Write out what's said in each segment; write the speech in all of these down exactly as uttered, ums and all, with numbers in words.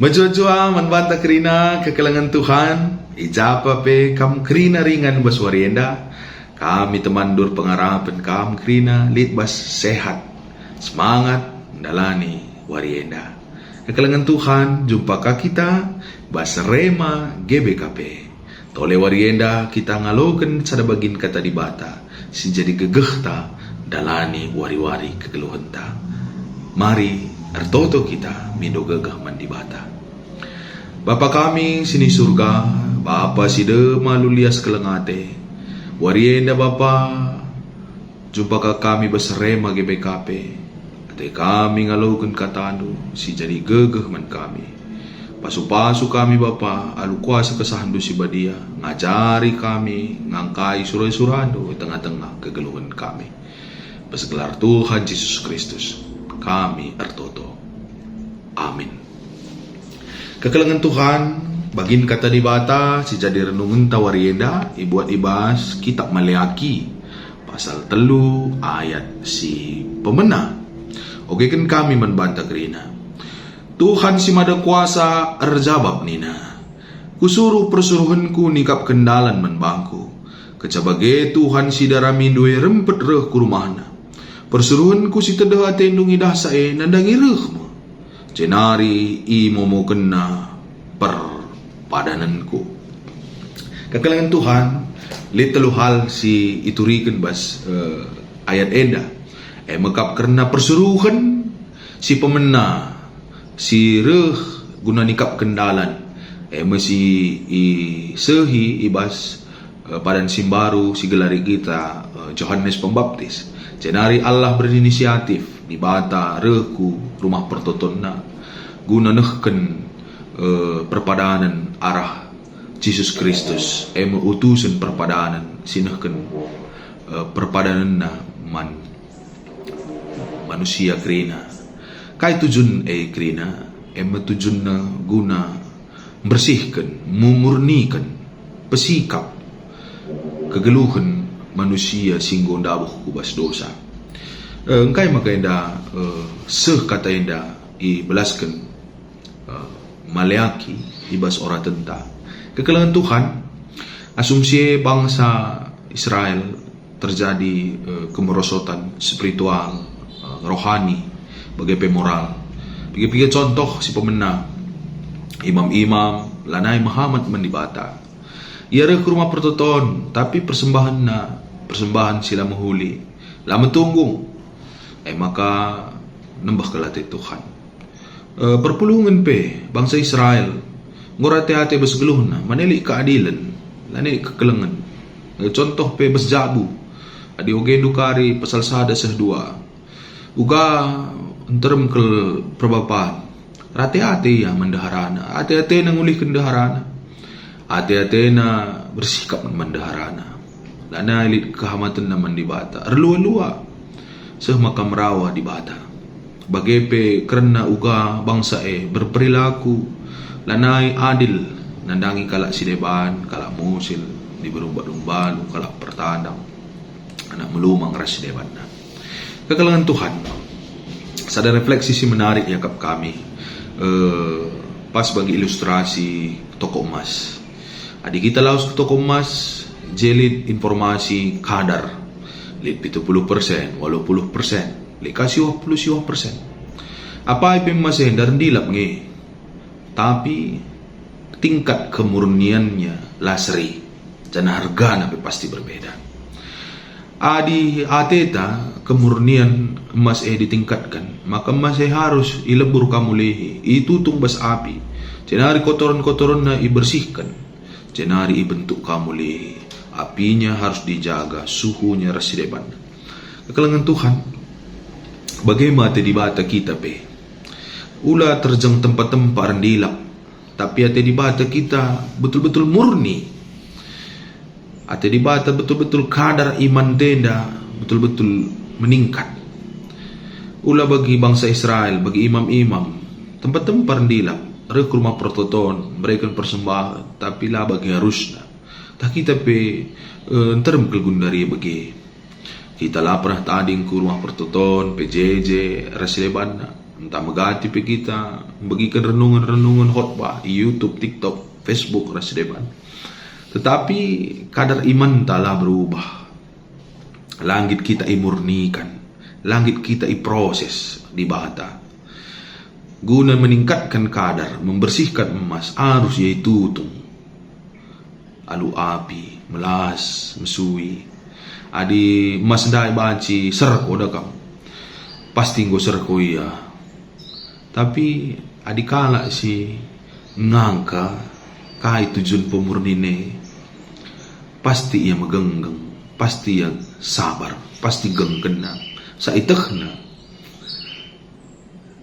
Mejuah-juah man banta kerina kekelengen Tuhan, i ja pe kam kerina ringan bas wari enda. Kami teman ndur pengarapen kam kerina lit bas sehat, semangat ndalani wari enda. Kekelengen Tuhan, jumpa ka kita bas Rema G B K P. Tole wari enda kita ngaloken sada bagin Kata Dibata si jadi gegehta ndalani wari-wari kegeluhenta. Mari ertoto kita mindo gegeh man Dibata. Bapa kami si ni Surga, Bapa si dem alu lias keleng ate, wari enda Bapa, jumpa ka kami bas Rema G B K P. Ate kami ngaloken KataNdu si jadi gegeh man kami. Pasu-pasu kami, Bapa, alu kuasa KesahNdu si Badia, ngajari kami, ngangkai sura-suraNdu i tengah-tengah kegeluhen kami. Bas gelar Tuhan Jesus Kristus, kami ertoto. Amin. Kekelengen Tuhan, bagin Kata Dibata si jadi renungenta wari enda ibuat i bas Kitab Maleaki, pasal telu ayat si pemena. Ogeken kami man banta kerina. Tuhan si Mada Kuasa erjabap nina, "Kusuruh persuruhenKu nikapken dalan man bangKu. Kenca bage Tuhan si daramindu e rempet reh ku rumahna. PersuruhenKu si tedeh atendu ngidahsa e nandangi reh me, jenari imomokenna perpadanenKu." Kekelengen Tuhan, lit telu hal si ituriken bas, eh, ayat enda. E me kap kerna persuruhen si pemena, si reh guna nikapken dalan, e me si isehi i bas, eh, padan si mbaru si gelari kita, eh, Johanes Pembaptis. Jenari Allah berinisiatif, Dibata reh ku rumah pertotonna guna nehken, eh, perpadanen arah Jesus Kristus, e me utusen perpadanen si nehken, eh, perpadanenna man manusia kerina. Kai tujun e kerina? E me tujunna guna mbersihken, memurniken, pesikap kegeluhen manusia si enggo ndabuh ku bas dosa. Eh, engkai maka enda, eh, seh kata enda ibelasken, eh, Maleaki i bas oratenta? Kekelengen Tuhan, asum si e bangsa Israel terjadi, eh, kemerosotan spiritual, eh, rohani, bage pe moral. Piga-piga contoh si pemena, imam-imam lanai mehamat man Dibata. Ia reh ku rumah pertoton, tapi persembahenna persembahen si la mehuli, la metunggung. E maka nembeh kal ate Tuhan. Eh, perpulungen pe, bangsa Israel, enggo rate-ate bas geluhna, man e lit keadilen, lanai lit kekelengen. Eh, contoh pe bas jabu, adi ogendu kari pasal sada seh dua. Uga nterem kal perbapan, rate-ate ia man ndeharana, ate-atena ngulihken ndeharana. Ate-atena bersikap man ndeharana. Lanai lit kehamatenna man Dibata. Erlua-lua seh maka merawa Dibata. Bage pe kerna uga bangsa e berperilaku lanai adil nandangi kalak si deban, kalak musil, diberu bak lumbalu, kalak pertandang, anak melumang ras si debanna. Kekelengen Tuhan, sada refleksi si menarik iakap kami, eh, pas bagi ilustrasi toko emas. Adi kita lawes ku toko emas, je lit informasi kadar, lit pitu puluh persen, waluh puluh persen, lit ka siwah puluh siwah persen. Apai pe emas enda ndilap nge, tapi tingkat kemurniannya la seri, janah hargana pe pasti berbeda. Adi ateta kemurnian emas e ditingkatken, maka emas e harus ilebur ka mulihi, itutung bas api, jenari kotoren-kotorenna ibersihken, jenari ibentuk ka mulihi. Apinya harus dijaga, suhunya ras si debanna. Kekelengen Tuhan, bage me ate Dibata kita pe. Ula terjeng tempa-tempa erndilap, tapi ate Dibata kita betul-betul murni. Ate Dibata betul-betul kadar iman enda betul-betul meningkat. Ula bagi bangsa Israel, bagi imam-imam, tempa-tempa erndilap, reh ku rumah pertoton, mereken persembahen, tapi la bagi harusna. Tah kita pe, eh, nterem kal gundari bage. Kita la pernah tading ku rumah pertoton, P J J, ras si debanna. Ntah megati pe kita mbegiken renungen-renungen khotbah i YouTube, TikTok, Facebook, ras deban. Tetapi kadar imanta la berubah. La nggit kita imurnikan, la nggit kita iproses Dibata. Guna meningkatkan kadar, membersihkan emas, arus ia itutung alu api, melas, mesui. Adi emas ndai banci serko da kam, pasti enggo serko ia. Tapi adi kalak si ngangka kai tujun pemurnin e, pasti ia megenggeng, pasti ia sabar, pasti gengkenna, sa ietehna.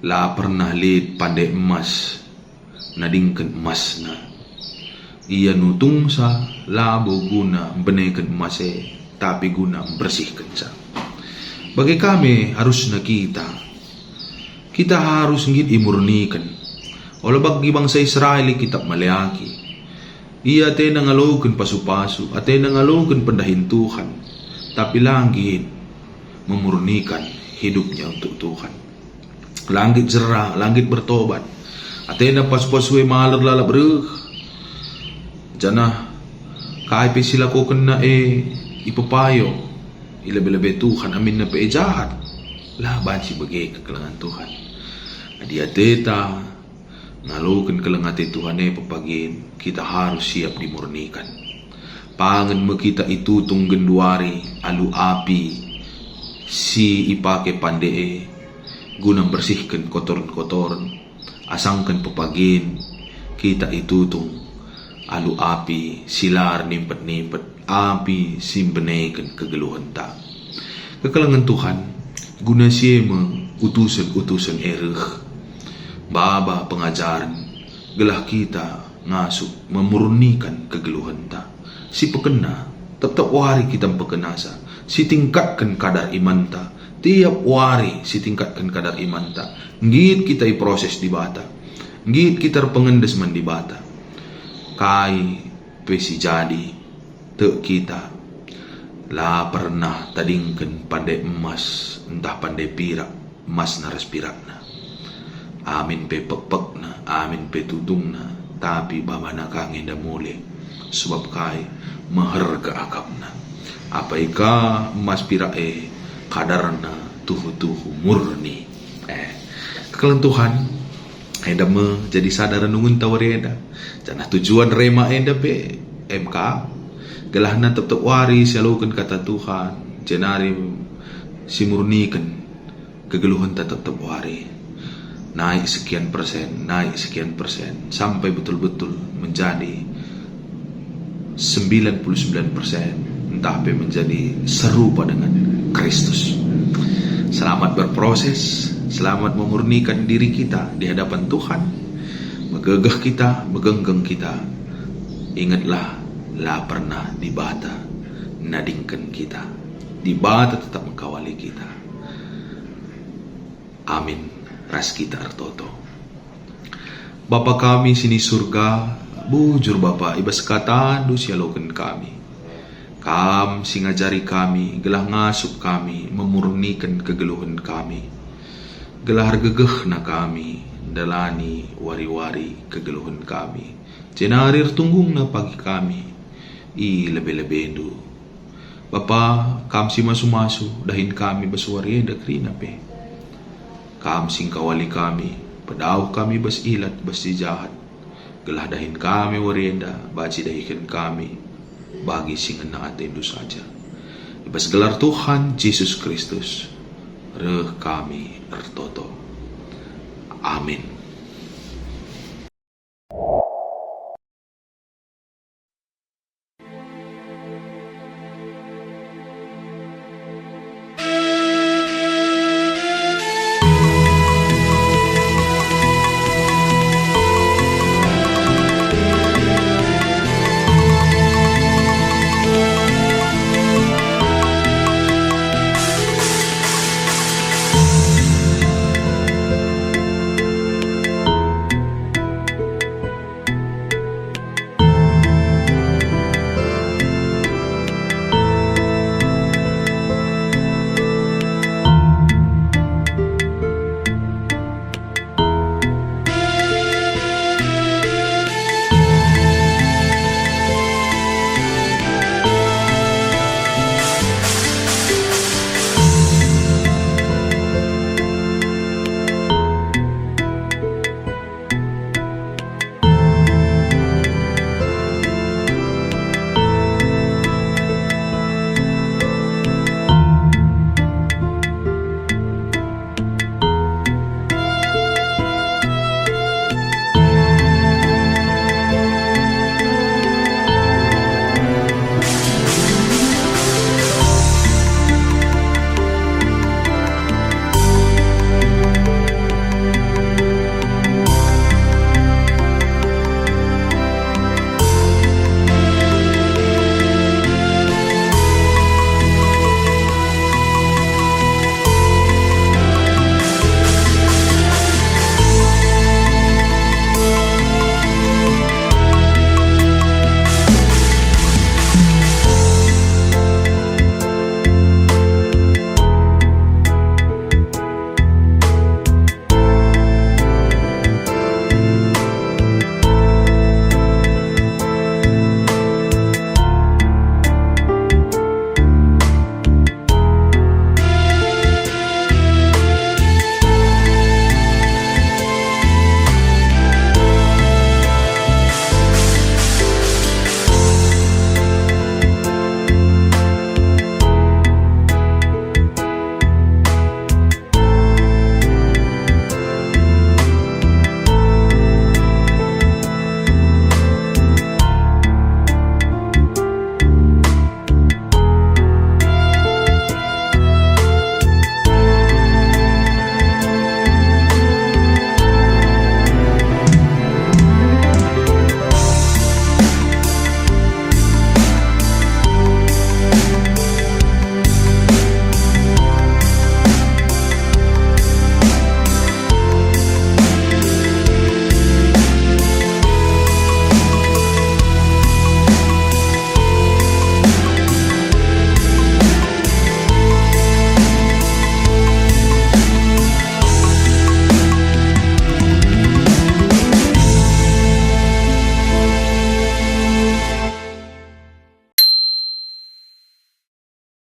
La pernah lit pande emas nadingken emasna. Ia nutungsa labo guna mbeneken emas e, tapi guna mbersihkenca. Bage ka me arusna kita. Kita harus nggit imurniken. Ola bagi bangsa Israel i Kitab Maleaki. Ia atena ngaloken pasu-pasu, atena ngaloken pendahin Tuhan, tapi la nggit memurnikan hidupnya untuk Tuhan. La nggit jera, la nggit bertobat. Atena pasu-pasu e maler lalap reh. Janah kai pe si lakokenna e ipepayo i lebe-lebe Tuhan, aminna pe e jahat. La banci bage kekelengen Tuhan. Adi ateta ngaloken keleng ate Tuhan e pepagin, kita harus siap dimurnikan. Pangen me kita itutung genduari alu api si ipake pande e guna mbersihken kotoren-kotoren, asangken pepagin kita itutung alu api si la ernimpet-nimpet, api si mbeneken kegeluhenta. Kekelengen Tuhan, guna si e me utusen-utusen e reh, baba pengajaren, gelah kita ngasup memurnikan kegeluhenta. Si pekena, tep-tep wari kita mpekenasa, si tingkatken kadar imanta, tiap wari si tingkatken kadar imanta, nggit kita iproses Dibata, nggit kita erpengendes man Dibata. Kai pe si jadi, tek kita, la pernah tadingken pande emas ntah pande pirak, emasna ras pirakna. Amin pe pekpekna, amin pe tutungna, tapi babana ka nge enda mole. Sebab kai? Meherga akapna. Apai ka emas pirak e, kadarna tuhu-tuhu murni. Eh, kekelengen Tuhan, enda me jadi sada renungenta wari enda. Janah tujuan rema enda pe, em ka, gelahna tep-tep wari sialoken kata Tuhan, jenari simurniken kegeluhenta tep-tep wari. Naik sekian persen, naik sekian persen, sampai betul-betul menjadi sembilan puluh sembilan persen, ntah pe menjadi serupa dengan Kristus. Selamat berproses, selamat memurnikan diri kita di hadapan Tuhan. Megegeh kita, megenggeng kita. Ingetlah, la pernah Dibata nadingken kita. Dibata tetap mengkawali kita. Amin. Ras kita ertoto. Bapa kami si ni Surga, bujur Bapa, i bas kataNdu sialoken kami. Kam si ngajari kami, gelah ngasup kami memurniken kegeluhen kami, gelah ergegehna kami ndalani wari-wari kegeluhen kami, jenari ertunggungna pagi kami i lebe-lebeNdu. Bapa, Kam si masu-masu, dahin kami bas wari enda kerina pe. Kam si ngkawali kami, pedauh kami bas ilat, bas si jahat, gelah dahin kami wari enda banci dahiken kami bagi si ngena ateNdu saja. I bas gelar Tuhan Jesus Kristus, reh kami ertoto. Amin.